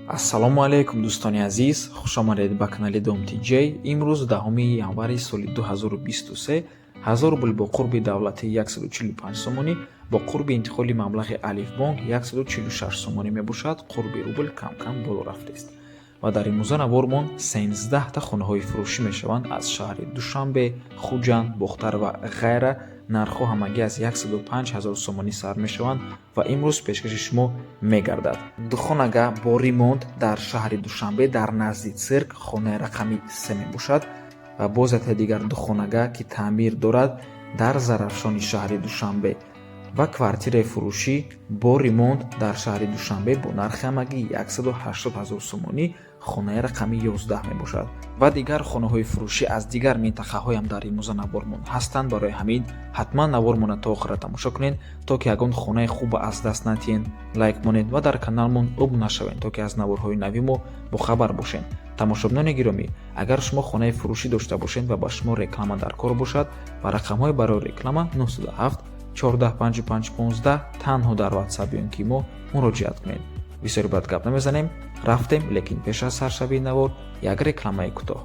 Ассалому алайкум, дӯстони азиз, хушомадед ба канали Дом ТJ. Имрӯз 10 январи соли 2023, 1000 рубл бо қурби давлатӣ 145 сомонӣ, бо қурби интиқоли маблағи Алифбонк 146 сомонӣ мебошад. Қурби рубл кам-кам боло рафтааст ва дар имрӯза навормон 13та хонаҳои фурӯшӣ мешаванд аз шаҳри Душанбе, Хуҷанд, Бохтар ва ғайра. Нархҳо ҳамагӣ аз 105 ҳазор сомонӣ сар мешаванд ва имрӯз пешкаши шумо мегардад. Духонага бо ремонт дар шаҳри Душанбе, дар назди цирк, хонаи рақами 3 мебошад ва боз яке дигар духонага, ки таъмир дорад, дар Зарафшони шаҳри Душанбе ва квартираи фурӯшӣ бо ремонт дар шаҳри Душанбе бо нархи ҳамагӣ 180 ҳазор сомонӣ, хонаи рақами 11 мебошад ва дигар хонаҳои фурӯшӣ аз дигар минтақаҳоям дар имрӯза навормон ҳастанд. Барои ҳамин ҳатман навормонро то охира тамошо кунед, то ки ягон хонаи хуба аз даст натиҳед. Лайк монед ва дар каналмон обуна шавед, то ки аз наворҳои нави мо бохабар бошед. Тамошобинони гиромӣ, агар шумо хонаи фурӯшӣ дошта бошед ва ба шумо реклама дар кор бошад, ба рақамҳои барои реклама 907 14 55 15 танҳо дар Ватсап ё ин ки мо муроҷиат кунед. Бисёри бад гап намезанем, рафтем, лекин пеш аз саршавии навор як рекламаи кӯтоҳ.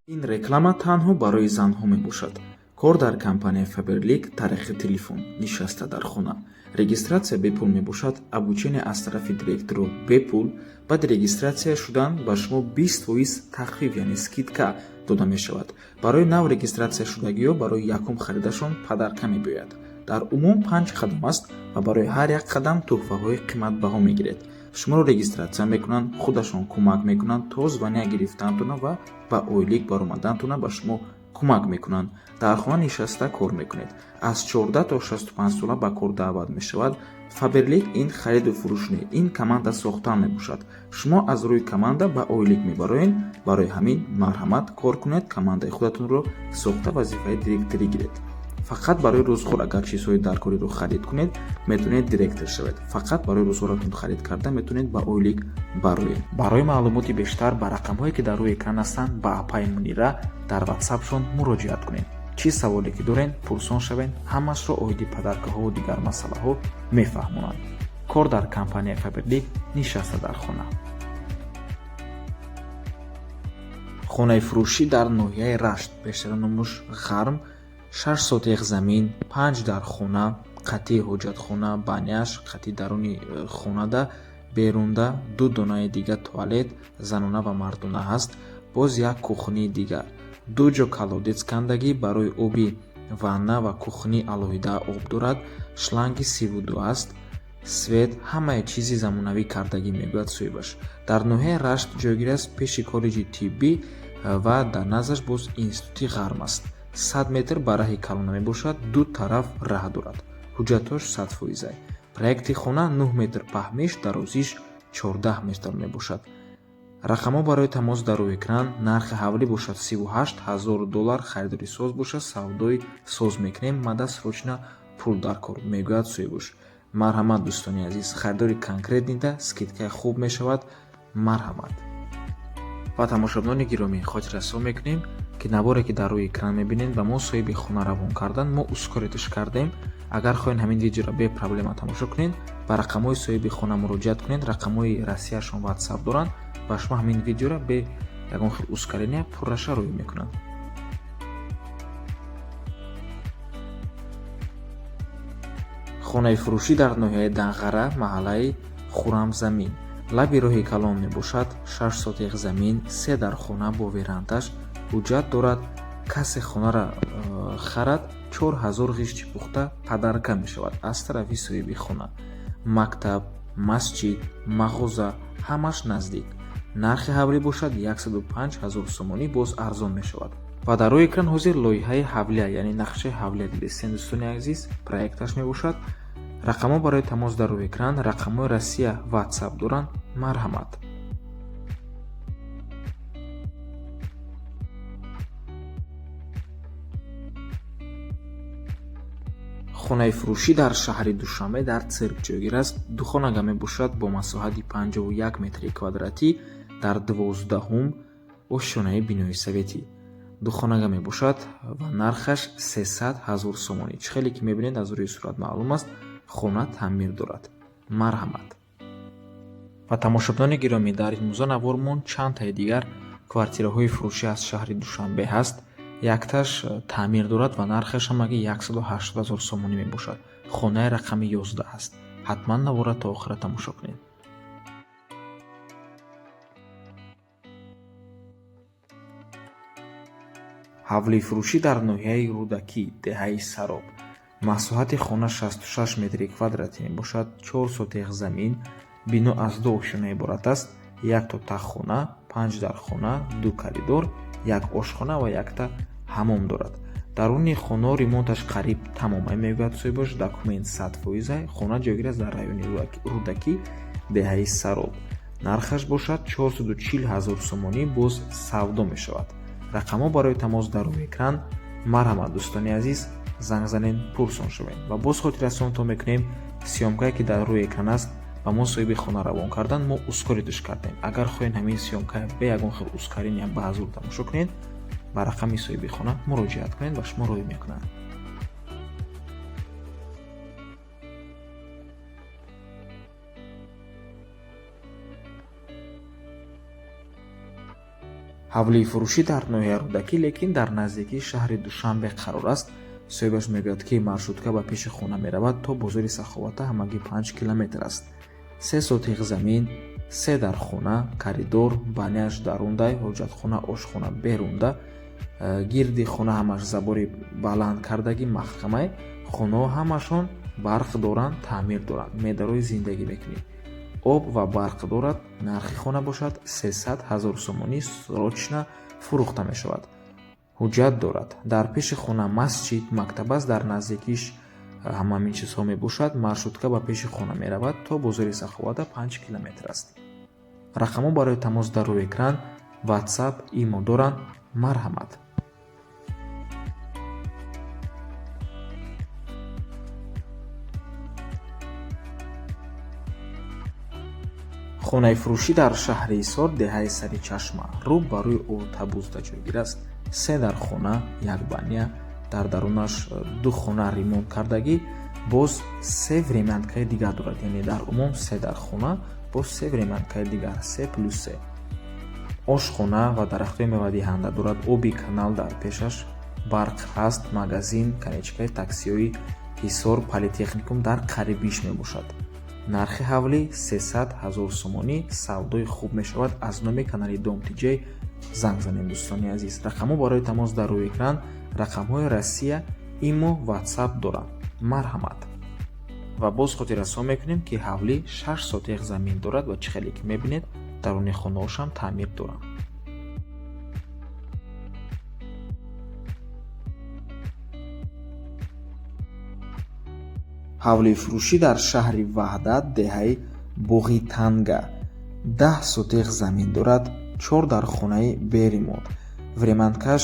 Ин реклама танҳо барои занҳо мебошад. Кор дар компанияи Фаберлик тариқи телефон, нишаста дар хона. Регистрация бепул мебошад, обучение аз тарафи директору бепул. Баъди регистрация шудан ба шумо 20% тахфиф, яъне скидка дода мешавад. Барои нав регистрация шудагиҳо барои якум харидашон подарка мебиёяд. Дар умум панҷ қадам аст ва барои ҳар як қадам тӯҳфаҳои қиматбаҳо мегиред. Шуморо регистрация мекунанд, худашон кӯмак мекунанд то звания гирифтаантона ва ба ойлик баромадантона ба шумо кӯмак мекунанд. Дар хона нишаста кор мекунед. Аз 14 то 65 сола ба кор даъват мешавад. Фаберлик ин хариду фурӯш не, ин команда сохтан мебошад. Шумо аз рӯи команда ба ойлик мебароед. Барои ҳамин марҳамат, кор кунед, командаи худатонро сохта, вазифаи директорӣ гиред. Фақат барои рӯзғор агар чизҳои даркориро харид кунед, метавонед директор шавед. Фақат барои рӯзғоратон харид карда метавонед ба ойлик бароед. Барои маълумоти бештар ба рақамҳое, ки дар рӯи экран ҳастанд, ба апаи Мунира дар Ватсапшон муроҷиат кунед. Чӣ саволе ки доред, пурсон шавед, ҳамашро оиди подаркаҳову дигар масъалаҳо мефаҳмонанд. Кор дар компанияи Фаберлик, нишаста дар хона. Хонаи фурӯшӣ дар ноҳияи Рашт, бештара номуш Ғарм, 6 сотих замин, панҷ дар хона, қатъи ҳоҷатхона, баняш, қатъи даруни хонада, берунда ду донаи дига туалет занона ва мардона ҳаст, боз як кухнии дигар, ду ҷо колодец кандагӣ, барои оби ванна ва кухнӣ алоҳида об дорад, шланги 32 аст, свет, ҳамаи чизи замонавӣ кардагӣ, мегӯяд соҳибаш. Дар ноҳияи Рашт ҷойгир аст, пеши коллеҷи тиббӣ ва дар наздаш боз институти Ғарм аст. 100 метр ба раҳи калона мебошад, ду тараф раҳ дорад. Ҳуҷҷатҳош 100%-ай. Проекти хона 9 метр паҳмиш, дарозиш 14 метр мебошад. Рақамҳо барои тамос дар рӯи экран. Нархи ҳавлӣ бошад 38 000 доллар. Харидори соз бошад, савдои соз мекунем, мада срочно пул дар кор, мегӯяд соҳибуш. Марҳамат, дӯстони азиз, харидори конкретныйда скидкаи хуб мешавад. Марҳамат. Ва тамошобинони гиромӣ, хотиррасон мекунем, ки наворе, ки дар рӯи экран мебинед, ба мо соҳиби хона равон кардан, мо ускорить кардем. Агар хоҳед ҳамин видеоро бепроблема тамошо кунед, ба рақамҳои соҳиби хона муроҷиат кунед. Рақамҳои Россияшон Ватсап доранд, ба шумо ҳамин видеоро бе ягон хел ускорения пурраша рӯй мекунанд. Хонаи фурӯшӣ дар ноҳияи Данғара, маҳаллаи Хурамзамин, лаби роҳи калон мебошад. 6 сотих замин, се дар хона бо верандаш, ҳуҷҷат дорад. Касе хонаро харад, 4000 ғишти пухта подарка мешавад аз тарафи соҳиби хона. Мактаб, масҷид, мағоза ҳамаш наздик. Нархи ҳавлӣ бошад 105 ҳазор сомонӣ, боз арзон мешавад. Ва дар рӯи экран ҳозир лоиҳаи ҳавлия, яъне нақшаи ҳавлия дидестем, дӯстони азиз, проекташ мебошад. Рақамҳо барои тамос дар рӯи экран, рақамҳои Россия Ватсап доранд. Марҳамат. Хонаи фурӯшӣ дар шаҳри Душанбе, дар цирк ҷойгир аст. Духонага мебошад бо масоҳати 51 метри квадратӣ, дар 12-ум ошёнаи бинои советӣ. Духонага мебошад ва нархаш 300 000 сомонӣ. Чӣ хеле ки мебинед, аз рӯи сурат маълум аст, хона таъмир дорад. Марҳамат. Ва тамошобинони гиромӣ, дар имрӯза навормон чанд таи дигар квартираҳои фурӯшӣ аз шаҳри Душанбе ҳаст. Якташ таъмир дорад ва нархаш ҳамагӣ 180 0 сомонӣ мебошад. Хонаи рақами 11 аст. Ҳатман навора то охира тамошо кунед. Ҳавлии фурӯшӣ дар ноҳияи Рӯдакӣ, деҳаи Сароб. Масоҳати хона 66 метри квадратӣ мебошад, 4 сотих замин, бино аз 2 ошёна иборат аст, якто таххона, 5 дархона, 2 коридор, як ошхона ва якта ҳамом дорад. Даруни хона ремонташ қариб тамомай, мегӯяд соҳибаш, документ 100%. Хона ҷойгир аст дар райони Рӯдакӣ, деҳаи Сароб. Нархаш бошад 440 0 сомонӣ, боз савдо мешавад. Рақамҳо барои тамос дар рӯи экран. Марҳамат, дӯстони азиз, занг занед, пурсон шавед. Ва боз хотиррасонтон мекунем, съёмкае ки дар рӯи экран аст, ба мо соҳиби хона равон кардан, мо ускориташ кардем. Агар хоҳед ҳамин съёмкая бе ягон хел ускорения ба ҳазур тамошо кунед, ба рақами соҳиби хона муроҷиат кунед ва шумо роҳӣ мекунанд. Ҳавлии фурӯшӣ дар ноҳияи Рӯдакӣ, лекин дар наздикии шаҳри Душанбе қарор аст. Соҳибаш мегӯяд, ки маршрутка ба пеши хона меравад, то бозори Саховата ҳамагӣ 5 километр аст. 3 сотих замин, 3 дархона, коридор, баняш дарундай, ҳоҷатхона, ошхона берунда, гирди хона ҳамаш забори баланд кардагӣ, маҳкамай. Хонаҳо ҳамашон барқ доранд, таъмир доранд, медарои зиндагӣ мекунӣ. Об ва барқ дорад. Нархи хона бошад 300 0 сомонӣ, срочно фурӯхта мешавад. Ҳуҷҷат дорад. Дар пеши хона масҷид, мактаб аст, дар наздикиш ҳама ҳамин чизҳо мебошад. Маршрутка ба пеши хона меравад, то бозори Саховата 5 километр аст. Рақамҳо барои тамос дар рӯи экран, WhatsApp, имо доранд. Марҳамат. Хонаи фурӯшӣ дар шаҳри Ҳисор, деҳаи Сари Чашма, рӯ ба рӯи Отабузда ҷойгир аст. 3 дархона, як баня, дар дарунаш 2 хона ремонт кардагӣ, боз 3 времянкаи дигар дорад, яъне дар умум 3 дархона, боз 3 времянкаи дигар, 3+3. Ошхона ва дарахтҳои мевадиҳанда дорад, оби канал дар пешаш, барқ ҳаст, магазин, конечкаи таксиҳои Ҳисор, политехникум дар қарибиш мебошад. Нархи ҳавлӣ 300 0 сомонӣ, савдои хуб мешавад. Аз номи канали Дом ТЖ занг занед, дӯстони азиз. Рақамҳо барои тамос дар рӯи экран, рақамҳои Россия, имо, WhatsApp доранд. Марҳамат. Ва боз хотиррасон мекунем, ки ҳавлӣ 6 сотих замин дорад ва чӣ хеле ки мебинед, даруни хонаҳошам таъмир доранд. Ҳавлии фурӯшӣ дар шаҳри Ваҳдат, деҳаи Боғитанга, 10 сотих замин дорад, 4 дархонаи беремонт. Времянкаш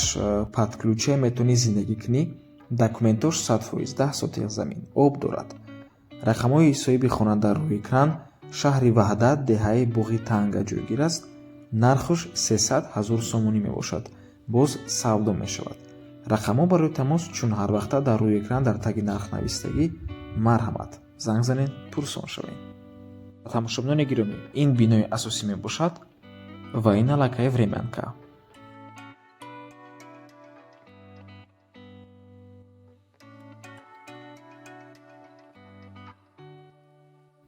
под ключе, метавонӣ зиндагӣ кунӣ. Документош 100%, 10 сотих замин, об дорад. Рақамҳои соҳиби хона дар рӯи экран. Шаҳри Ваҳдат, деҳаи Боғитанга ҷойгир аст. Нархаш 300 0 сомонӣ мебошад, боз савдо мешавад. Рақамҳо барои тамос чун ҳар вақта дар рӯи экран дар таги нарх навистагӣ. Марҳамат, занг занед, пурсон шавед. Тамошобинони гиромӣ, ин бинои асосӣ мебошад ва ин аллакай времянка.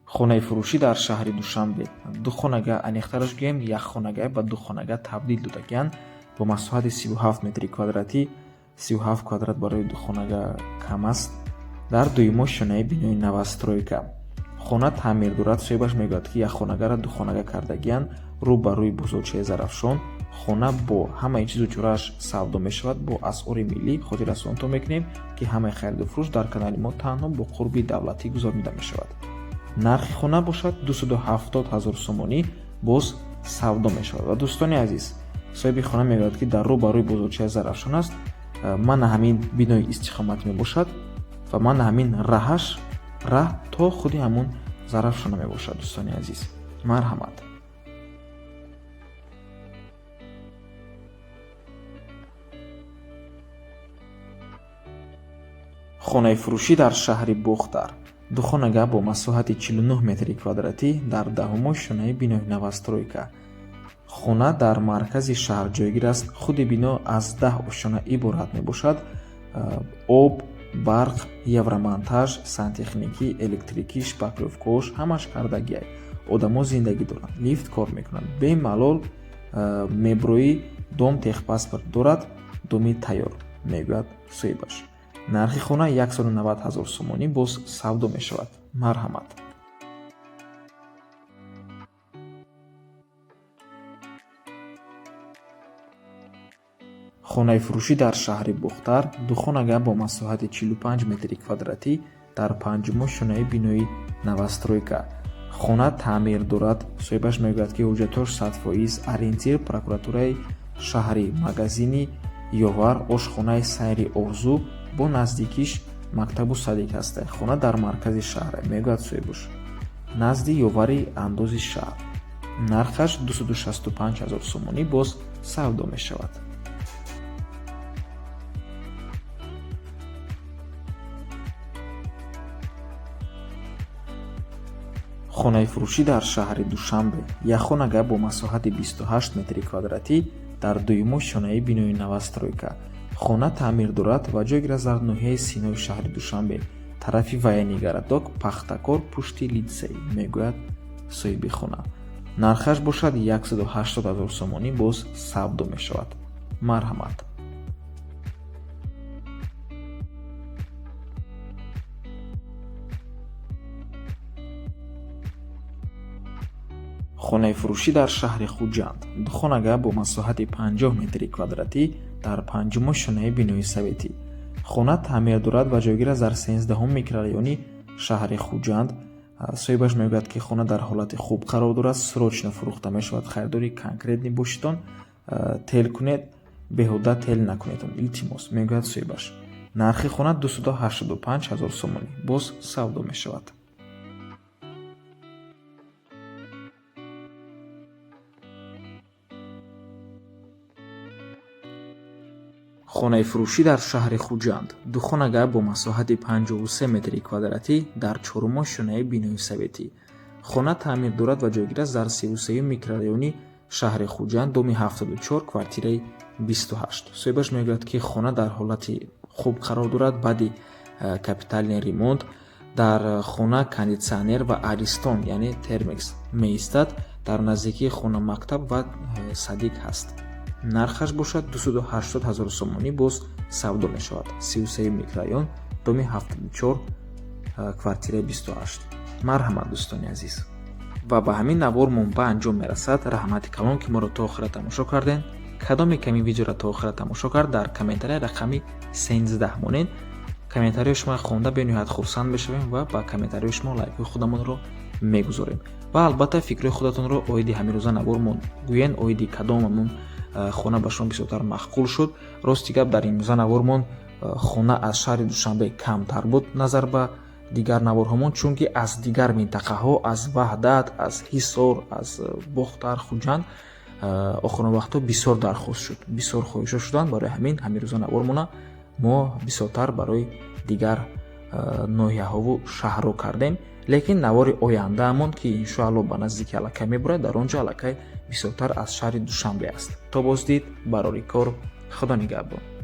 Хонаи фурӯшӣ дар шаҳри Душанбе, 2 хонага, аниқтараш гӯем, як хонага ба 2 хонага табдил додагианд бо масоҳати 37 метри квадратӣ. 37 квадрат барои 2 хонага кам аст. Дар дуюмо шонаи бинои новостройка. Хона таъмир дорад. Соҳибаш мегӯяд, ки як хонагаро 2 хонага кардагианд, рӯ ба рӯи бозорчаи Зарафшон. Хона бо ҳамаи чизу чорааш савдо мешавад бо асъори миллӣ. Хотиррасонтон мекунем, ки ҳамаи хариду фурӯш дар канали мо танҳо бо қурби давлатӣ гузаронида мешавад. Нархи хона бошад 270 0 сомонӣ, боз савдо мешавад. Ва дӯстони азиз, соҳиби хона мегӯяд, ки дар рӯ ба рӯи бозорчаи Зарафшон аст. Мана ҳамин бинои истиқомат мебошад ва мана ҳамин раҳаш раҳ то худи ҳамун Зарафшона мебошад, дӯстони азиз. Марҳамат. Хонаи фурӯшӣ дар шаҳри Бохтар, Духонага бо масоҳати 49 метри квадратӣ дар даҳумо шонаи бинои новостройка. Хона дар маркази шаҳр ҷойгир аст. Худи бино аз 10 ошёна иборат мебошад. Об, барқ, евромонтаж, сантехникӣ, электрикӣ, шпаклёвкош ҳамаш кардагиай. Одамо зиндагӣ доранд, лифт кор мекунанд. Бемалол меброи дом техпаспорт дорад, доми тайёр, мегӯяд соҳибаш. Нархи хона 190 000 сомонӣ боз савдо мешавад. Марҳамат. Хонаи фурӯшӣ дар шаҳри Бохтар, духонага бо масоҳати 45 метри квадратӣ дар панҷумо шонаи бинои новостройка. Хона таъмир дорад. Соҳибаш мегӯяд, ки ҳуҷҷатҳош 100%, ориентир прокуратураи шаҳрӣ, магазини Ёвар, ошхонаи Сайри Орзу, бо наздикиш мактабу садик ҳаста. Хона дар маркази шаҳр, мегӯяд соҳибаш, назди Ёвари андози шаҳр. Нархаш 265 000 сомонӣ боз савдо мешавад. Хонаи фурӯшӣ дар шаҳри Душанбе, якхонага бо масоҳати 28 метри квадратӣ дар дуюмо шонаи бинои новостройка. Хона таъмир дорад ва ҷойгир аст дар ноҳияи Синои шаҳри Душанбе, тарафи военный городок, Пахтакор, пушти литсей, мегӯяд соҳиби хона. Нархаш бошад 180 000 сомонӣ боз савдо мешавад. Марҳамат. Хонаи фурӯшӣ дар шаҳри Хуҷанд, духонага бо масоҳати 50 метри квадратӣ дар панҷумо шонаи бинои советӣ. Хона таъмир дорад ва ҷойгир аст дар 13-ум микрорайони шаҳри Хуҷанд. Соҳибаш мегӯяд, ки хона дар ҳолати хуб қарор дорад, срочно фурӯхта мешавад. Харидори конкретный бошитон, тел кунед, беҳуда тел накунедон, илтимос, мегӯяд соҳибаш. Нархи хона 285 000 сомонӣ боз савдо мешавад. Хонаи фурӯшӣ дар шаҳри Хуҷанд, духонага бо масоҳати 53 метри квадратӣ дар чорумо шонаи бинои советӣ. Хона таъмир дорад ва ҷойгир аст дар 33-юм микрорайони шаҳри Хуҷанд, доми 74, квартираи 28. Соҳибаш мегӯяд, ки хона дар ҳолати хуб қарор дорад баъди капитальный ремонт. Дар хона кондитсионер ва Аристон, яъне Термекс меистад. Дар наздикии хона мактаб ва садик ҳаст. Нархаш бошад 280 000 сомонӣ боз савдо мешавад. 33 микрорайон, доми 74, квартираи 28. Марҳамат, дӯстони азиз. Ва ба ҳамин навормон ба анҷом мерасад. Раҳмати калон, ки моро то охира тамошо кардем. Кадоме ки ҳамин видеоро то охира тамошо кард, дар комментария рақами 13 монед. Комментарияи шумо хонда бениҳоят хурсанд мешавем ва ба комментарияи шумо лайкҳои худамонро мегузорем. Ва албатта фикрҳои худатонро оиди ҳамин рӯза навормон гӯен, оиди кадомамон хона ба шумо бисёртар маъқул шуд. Рости гап, дар имрӯза навормон хона аз шаҳри Душанбе камтар буд назар ба дигар наворҳомон, чунки аз дигар минтақаҳо, аз Ваҳдат, аз Ҳисор, аз Бохтар, Хуҷанд охирон вақтҳо бисёр дархост шуд, бисёр хоҳишҳо шуданд. Барои ҳамин ҳамин рӯза навормона мо бисёртар барои дигар ноҳияҳову шаҳрҳо кардем. Лекин навори ояндаамон, ки иншоалло ба наздики аллакай мебурад, дар он ҷо аллакай бисёртар аз шаҳри Душанбе аст. То боздид, барори кор, Худо нигаҳбон.